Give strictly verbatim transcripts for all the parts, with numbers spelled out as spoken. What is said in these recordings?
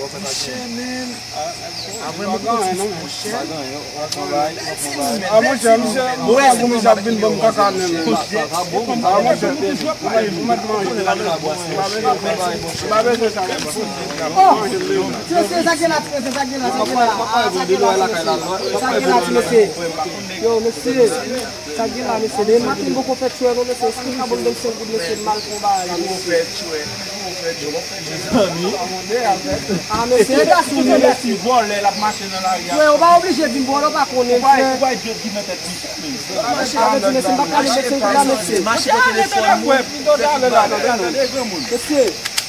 Monchè, men. Apre mwen konn ti monchè. Ah, monchè, misye, mwen wè pou misye ap vin ban m kaka nan men la. Ah, monchè, ou mèt manje la. Ou pa bezwen sa. Oh! Ti mesye, sa gen la, ti mesye, sa gen la, sa gen la. Ah, sa gen la, ti mesye. Sa gen la, ti mesye. Yo, mesye. Sa gen la, mesye? Demen maten m poko fè tchwè non, mesye. Si m ka ban m vennsenk goud, mesye, m al fè yon bagay, mesye. Mezanmi. Ah, mesye, e gason wi, mesye. Vòlè l ap mache nan lari a. Frè, ou pa oblije di m vòlè, ou pa konnen, frè. Ou pa, ou pa jwe ki nan tèt misye, men. Ah, mesye, mesye, m pa ka ban m vennsenk goud la, mesye. Mache nan telefòn mwen. Mesye,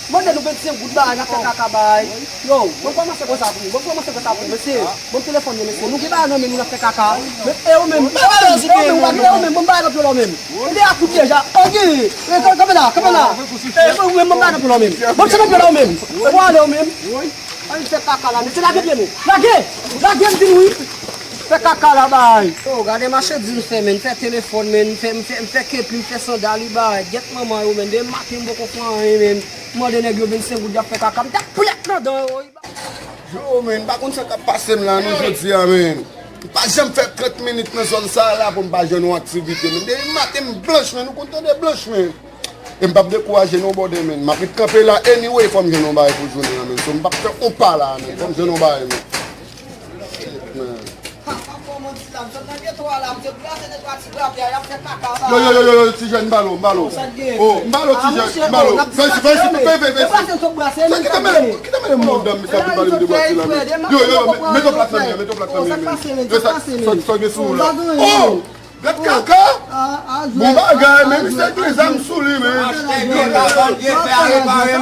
mande nou vennsenk goud bagay, n ap fè kaka bay. Yo, bon kòmanse konsa pou ou, bon kòmanse konsa pou ou, mesye. Bon telefòn yo, mesye. Nou gen bagay nan men nou, n ap fè kaka. Men, e ou menm, e ou menm, e ou menm, e ou menm, bon bagay nan pye w menm. E de a kout deja. Ok. E, kanpe la, kanpe la. E ou menm, bon bagay nan pye w menm. Bon, se nan pye w menm. E ou ale ou menm. Ann fè kaka la, mesye, lage pye nou. Lage! Lage, m di nou wi. Fè kaka la, bay. Oh, gade mache di m fè, men, fè telefòn, men, fè, m fè, m fè kepi, m fè sandal, wi, bay. Gyèt manman yo, men, demen maten m poko fè anyen, men. Mande nèg yo vennsenk goud, y ap fè kaka. M t ap plèk nan dan yo, wi. Yo, men, m pa konn sa k ap pase m la, non, jodi a, men. M pa janm fè trant minit nan zòn sa a la pou m pa jwenn yon aktivite, men. Demen maten m blanch, men, ou konn tande blanch, men. E m p ap dekouraje non, brother, men. M ap ret kanpe la, anyway, fò m jwenn yon bagay pou jounen an, men. So, m p ap fè yon pa la, men. Fò m jwenn yon bagay, men. Shit, man. Yo, yo, yo, yo, yo, ti jèn, m ba l ou, m ba l ou. Oh, m ba l ou, ti jèn, m ba l ou. Vèsi, vèsi, vèsi, vèsi. Sa ki te mele, ki te mele mwen, dam, sa ki pale m de bwati la, men. Yo, yo, yo, met yon plat nan men, met yon plat nan men, men. Yo, sa, sa, sa gen sou ou la. Oh! Gad kaka! Bon bagay, men misye gen zam sou li, men.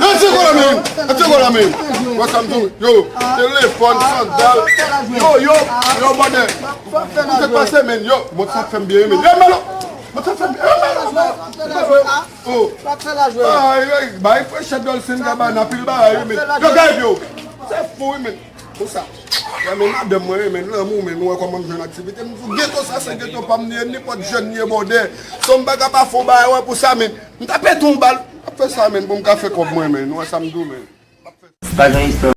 Retire kò la, men. Retire kò la, men. Wè sa m di w. Yo, telefòn, sandal. Yo, yo, yo, brother. Ou te pase, men. Yo, mont sa fè m byen, men. Yo, Melo. Mont sa fè m byen. Yo, Melo. Oh. Ay, ay, bay frechè Dolce Gabbana, pil bagay, men. Yo, gade yo. Se fou, men. Konsa. Wè, men madanm mwen, men lanmou, men nou wè kòman m jwenn aktivite. M di w, geto sa, se geto pa m li ye, nenpòt jèn li ye, brother. So, m pa ka pa fè w bagay, wè, pou sa, men. M ta pete yon bal, m ap fè sa, men, pou m ka fè kòb mwen, men. Nou wè sa m di w, men. Pa gen istwa